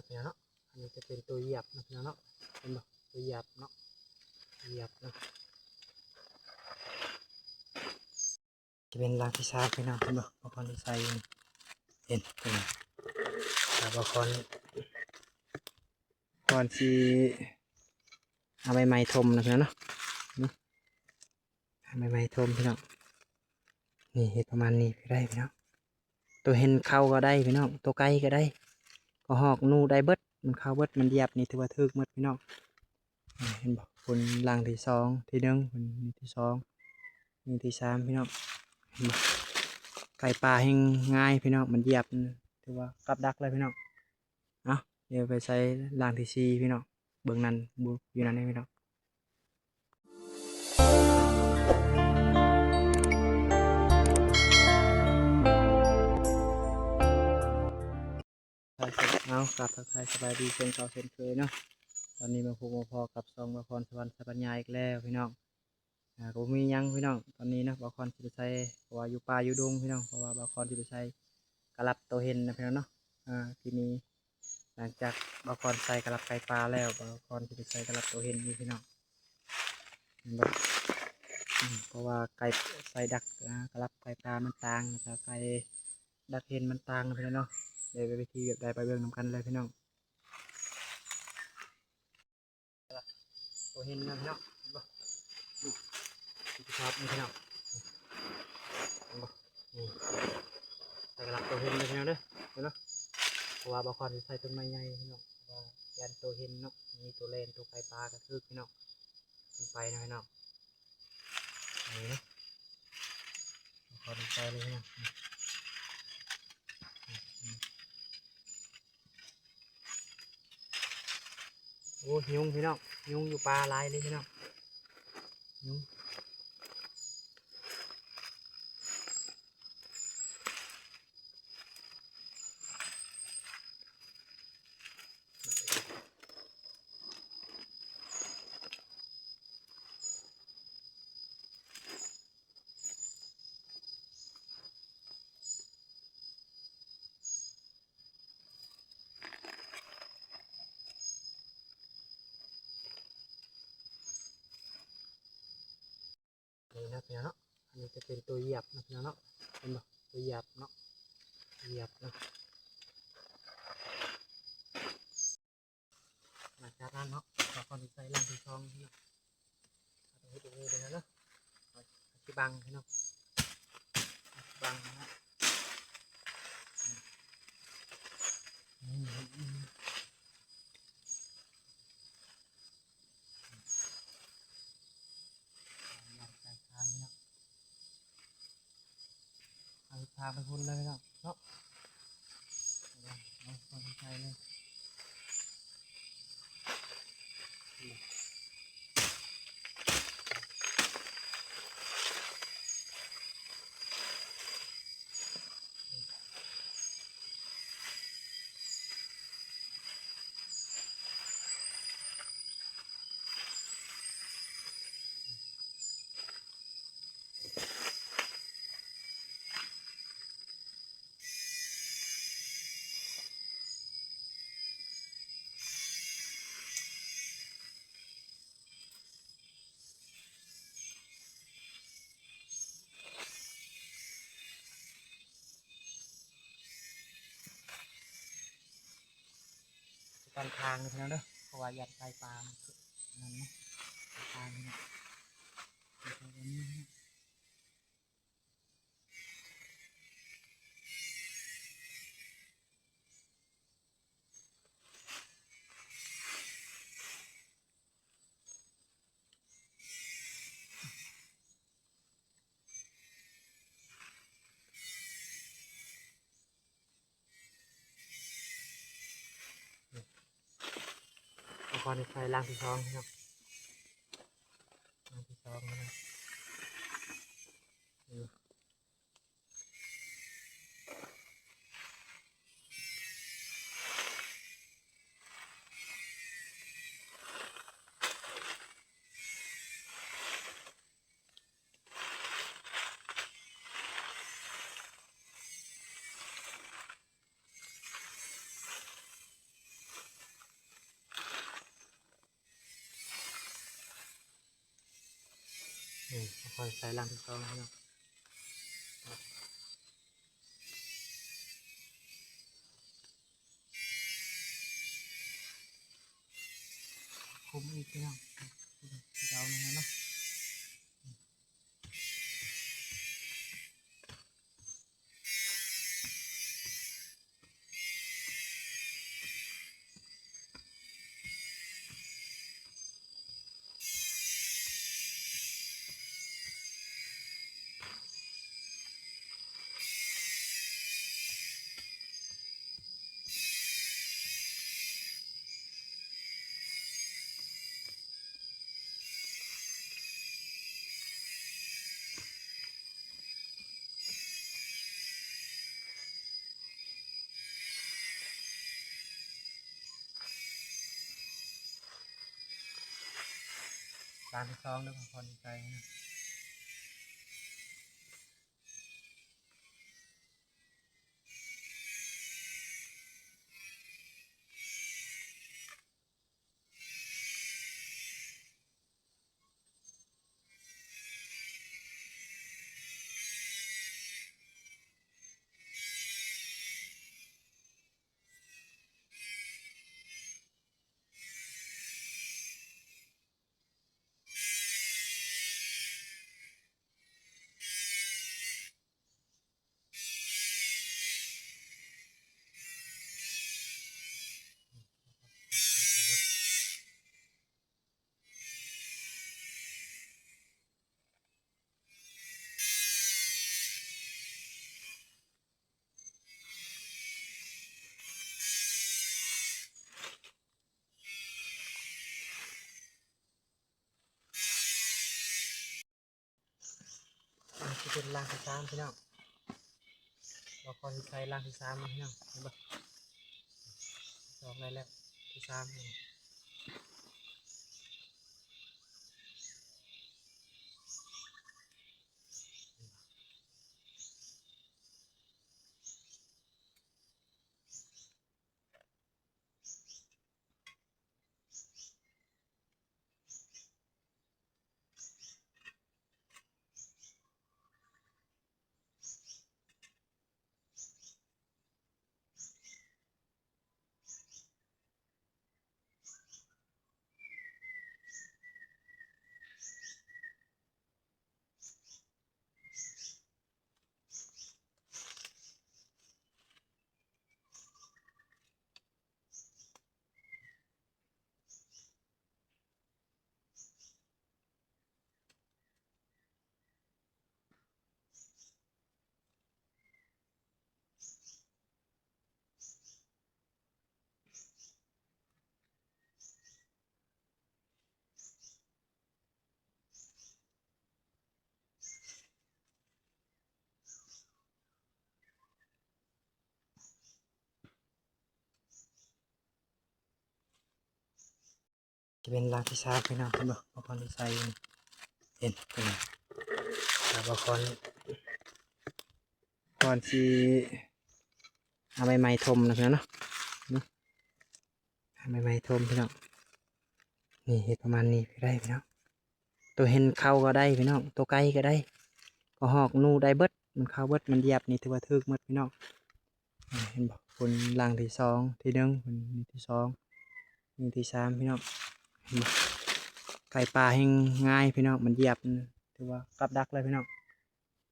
ພີ່ນ້ອງເນາະ ອັນນີ້ຈະເປັນຕົວຢຽບເນາະພີ່ນ້ອງເນາະ ເຫັນບໍ່ ຕົວຢຽບເນາະ ຢຽບເນາະ ຈະເປັນຫຼັງທີສາມພີ່ນ້ອງ ເຫັນບໍ່ ບ່າວຄອນຊິໃສ່ຢູ່ນີ້ ເຫັນ ເຫັນ ບ່າວຄອນ ຄອນຊິເອົາໃບໄມ້ຖົມນະພີ່ນ້ອງເນາະ ເອົາໃບໄມ້ຖົມພີ່ນ້ອງ ນີ້ເຮັດປະມານນີ້ກໍໄດ້ພີ່ນ້ອງ ໂຕເຫັນເຂົ້າກໍໄດ້ພີ່ນ້ອງ ໂຕໄກ່ກໍໄດ້ ກໍຮອກໜູໄດ້ເບິດ ມັນເຂົ້າເບິດ ມັນຢຽບນີ້ຖືວ່າຖືກໝົດພີ່ນ້ອງ ເຫັນບໍ່ ເພິ່ນຫຼັງທີສອງ ທີໜຶ່ງ ເພິ່ນທີສອງ ນີ້ທີສາມພີ່ນ້ອງ ເຫັນບໍ່ ໄກ່ປ່າແຮ່ງງ່າຍພີ່ນ້ອງ ມັນຢຽບ ຖືວ່າກັບດັກເລີຍພີ່ນ້ອງ ເອົາ ດຽວໄປໃສ່ຫຼັງທີສີ່ພີ່ນ້ອງ ເບິ່ງນັ້ນ ຢູ່ນັ້ນເດ້ພີ່ນ້ອງ ເອົາ ກາບທັກທາຍສະບາຍດີເຊັ່ນເກົ່າເຊັ່ນເຄີຍເນາະ ຕອນນີ້ມາພົບມາພໍ້ກັບຊ່ອງບ່າວຄອນສະຫວັນໄຊປັນຍາອີກແລ້ວພີ່ນ້ອງ ອ່າ ກໍບໍ່ມີຫຍັງພີ່ນ້ອງ ຕອນນີ້ເນາະ ບ່າວຄອນຊິໄປໃສ່ ເພາະວ່າຢູ່ປ່າຢູ່ດົງພີ່ນ້ອງ ເພາະວ່າບ່າວຄອນຊິໄປໃສ່ກະລັບໂຕເຫັນນະພີ່ນ້ອງເນາະ ອ່າ ທີນີ້ຫຼັງຈາກບ່າວຄອນໃສ່ກະລັບໄກ່ປ່າແລ້ວ ບ່າວຄອນຊິໄປໃສ່ກະລັບໂຕເຫັນຢູ່ພີ່ນ້ອງ ເຫັນບໍ່ ອືມ ເພາະວ່າໄກ່ໃສ່ດັກ ອ່າ ກະລັບໄກ່ປ່າມັນຕ່າງ ແລ້ວກະໄກ່ດັກເຫັນມັນຕ່າງນະພີ່ນ້ອງເນາະ ໄດ້ວິທີແບບໃດໄປເບິ່ງນຳກັນເລີຍພີ່ນ້ອງ. ໂຕເຫັນນະພີ່ນ້ອງ ເຫັນບໍ່ ນີ້ ສະພາບນີ້ພີ່ນ້ອງ ເຫັນບໍ່ ນີ້ ໃສ່ກະລັບໂຕເຫັນເດີພີ່ນ້ອງເດີ ເຫັນບໍ່ ເພາະວ່າບ່າວຄອນຊິໃສ່ຕົ້ນໄມ້ໃຫຍ່ພີ່ນ້ອງ ເພາະວ່າຢ້ານໂຕເຫັນເນາະ ມີໂຕແລ່ນ ໂຕໄກ່ປ່າກະຖືກພີ່ນ້ອງ ມັນໄປນະພີ່ນ້ອງ ນີ້ເນາະ ບ່າວຄອນໃສ່ເລີຍພີ່ນ້ອງ. ໂອ້ ຍຸງພີ່ນ້ອງ ຍຸງຢູ່ປ່າຫຼາຍເລີຍພີ່ນ້ອງ ຍຸງ. ນີ້ນະພີ່ນ້ອງເນາະ ອັນນີ້ຈະເປັນຕົວຢຽບນະພີ່ນ້ອງເນາະ ເຫັນບໍ່ ຕົວຢຽບເນາະ ຢຽບເນາະ. ຫຼັງຈາກນັ້ນເນາະ ເຮົາກໍຊິໃສ່ຫຼັງທີສອງເນາະ ເຮົາຕ້ອງເຮັດແບບນີ້ເດີເນາະ ຊິບັງເນາະ ຊິບັງເນາະ ອືມ ອືມ. ເອົາທາງໄປພຸ້ນເລີຍເນາະ ເນາະ ເອົາຄວັນໃສ່ເລີຍ. ກັນທາງເດີພີ່ນ້ອງເດີ ເພາະວ່າຢ້ານໄກ່ປ່າມັນນັ້ນເນາະ ທາງນີ້ເນາະ. ເອົາຄວັນໃສ່ຫຼັງທີສອງເນາະ ຫຼັງທີສອງເນາະ. ເ ຄ່ອຍໃສ່ຫຼັງທີສອງເນາະ. ຄຸມອີກພີ່ນ້ອງ ເອົານີ້ເນາະ. ຫຼັງທີສອງເດີ ຂໍດີໃຈນະ. ອັນນີ້ຊິເປັນຫຼັງທີສາມພີ່ນ້ອງ. ບໍ່ຄອນໃສ່ຫຼັງທີສາມພີ່ນ້ອງ ເຫັນບໍ່? ສອງໄດ້ແລ້ວ ທີສາມນີ້. ຈະເປັນຫຼັງທີສາມພີ່ນ້ອງ ເຫັນບໍ່? ບໍ່ຄອນໃສ່ ເຫັນ ເຫັນ ແລ້ວບໍ່ຄອນ ກ່ອນຊິເອົາໃບໄມ້ຖົມນະພີ່ນ້ອງເນາະ. ເອົາໃບໄມ້ຖົມພີ່ນ້ອງ. ນີ້ເຮັດປະມານນີ້ກໍໄດ້ພີ່ນ້ອງ. ໂຕເຫັນເຂົ້າກໍໄດ້ພີ່ນ້ອງ ໂຕໄກ່ກໍໄດ້ ກໍຮອກໜູໄດ້ເບິດ ມັນເຂົ້າເບິດ ມັນຢຽບນີ້ຖືວ່າຖືກໝົດພີ່ນ້ອງ. ເຫັນບໍ່? ເພິ່ນຫຼັງທີສອງ ທີໜຶ່ງ ເພິ່ນທີສອງ ນີ້ທີສາມພີ່ນ້ອງ. ເຫັນບໍ່? ໄກ່ປ່າແຮ່ງງ່າຍພີ່ນ້ອງ ມັນຢຽບຖືວ່າກັບດັກເລີຍພີ່ນ້ອງ.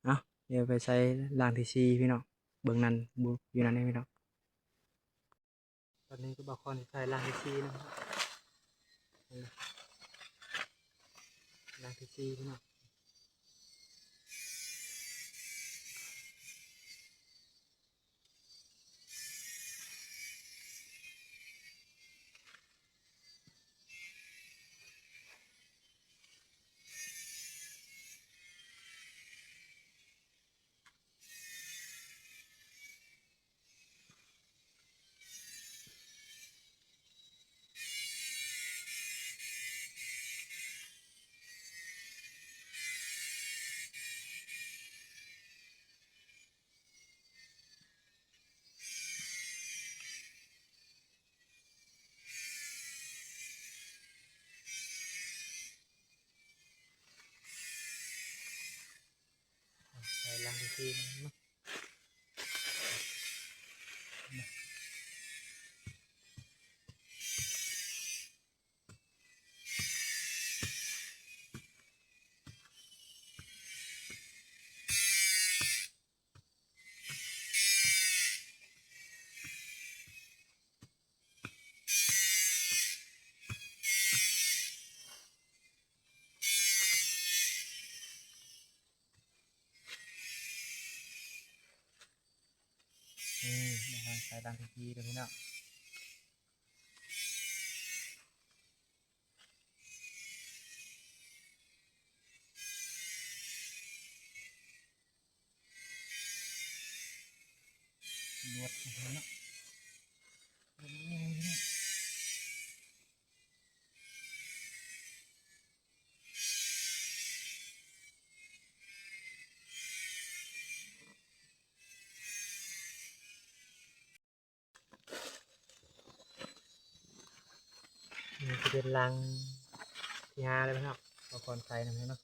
ເອົາ ດຽວໄປໃສ່ຫຼັງທີສີ່ພີ່ນ້ອງ ເບິ່ງນັ້ນ ຢູ່ນັ້ນເດ້ພີ່ນ້ອງ. ຕອນນີ້ກໍບໍ່ຄອນໃສ່ຫຼັງທີສີ່ນຳ ຫຼັງທີສີ່ພີ່ນ້ອງ. ເ ຄືເນາະ. ນີ້ ມາທາງສາຍຫຼັງພິທີເດີພີ່ນ້ອງ. ລວດເນາະ ລວດງ່າຍເນາະ. ນີ້ຊິເປັນຫຼັງທີຫ້າແລ້ວເນາະ ບໍ່ຄອນໃສ່ນຳເນາະ.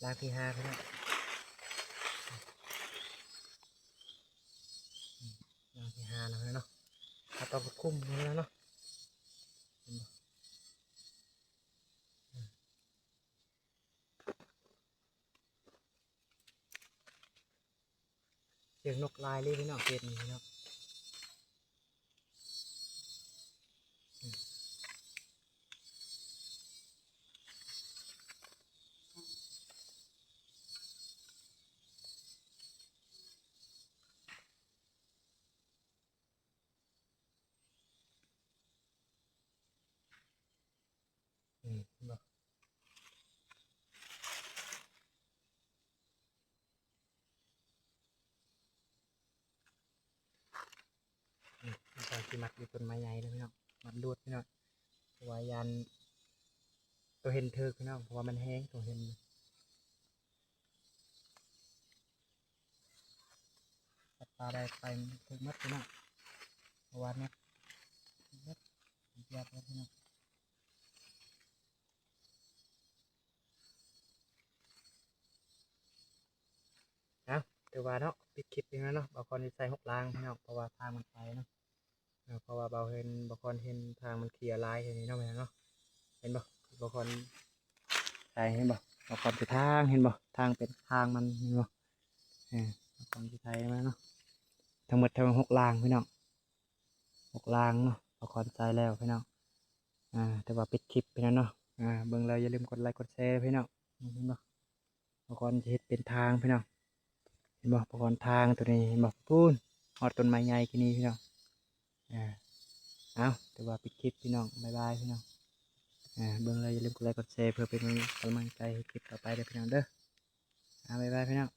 ຫຼັງທີຫ້າພີ່ນ້ອງ ຫຼັງທີຫ້າແລ້ວເນາະ. ເຮົາຕ້ອງຄຸມແລ້ວເນາະ ເຫັນບໍ່? ສຽງນົກຫຼາຍເລີຍພີ່ນ້ອງ ເຂດນີ້ເນາະ. ນີ້ ເຫັນບໍ່? ນີ້ ເຮົາກະຊິມັດຢູ່ຕົ້ນໄມ້ໃຫຍ່ເນາະພີ່ນ້ອງ ມັດລວດພີ່ນ້ອງ ເພາະວ່າຢ້ານໂຕເຫັນຖືກພີ່ນ້ອງ ເພາະວ່າມັນແຮງ ໂຕເຫັນ ສັດປ່າໄດ້ໄປຖືກໝົດພີ່ນ້ອງ ເພາະວ່າແມັດໝົດ ຢາກແລ້ວພີ່ນ້ອງ. ເອົາ ຖືວ່າເນາະ ປິດຄລິບນີ້ແລ້ວເນາະ ບ່າວຄອນຊິໃສ່ຫົກລາງພີ່ນ້ອງ ເພາະວ່າທາງມັນໄປເນາະ. ເອີ ເພາະວ່າບ່າວເຫັນ ບ່າວຄອນເຫັນທາງມັນເຄຍຫຼາຍແຖວນີ້ເນາະ ແມ່ນເນາະ. ເຫັນບໍ່ ບ່າວຄອນໃສ່ ເຫັນບໍ່ ບ່າວຄອນຊິທາງ ເຫັນບໍ່ ທາງເປັນທາງມັນ ເຫັນບໍ່? ເອີ ບ່າວຄອນຊິໃສ່ມາເນາະ ທັງໝົດທັງຫົກລາງພີ່ນ້ອງ ຫົກລາງເນາະ ບ່າວຄອນໃສ່ແລ້ວພີ່ນ້ອງ. ອ່າ ຖືວ່າປິດຄລິບພີ່ນ້ອງເນາະ. ອ່າ ເບິ່ງແລ້ວຢ່າລືມກົດໄລກົດແຊພີ່ນ້ອງ ເຫັນບໍ່? ບ່າວຄອນຈະເຮັດເປັນທາງພີ່ນ້ອງ ເຫັນບໍ່? ບ່າວຄອນທາງໂຕນີ້ ເຫັນບໍ່? ພຸ້ນ ຮອດຕົ້ນໄມ້ໃຫຍ່ກີ້ນີ້ພີ່ນ້ອງ. ອ່າ ເອົາ ຖືວ່າປິດຄລິບພີ່ນ້ອງ ບາຍບາຍພີ່ນ້ອງ. ອ່າ ເບິ່ງແລ້ວຢ່າລືມກົດໄລກົດແຊ ເພື່ອເປັນກຳລັງໃຈໃຫ້ຄລິບຕໍ່ໄປເດີພີ່ນ້ອງເດີ. ອ່າ ບາຍບາຍພີ່ນ້ອງ.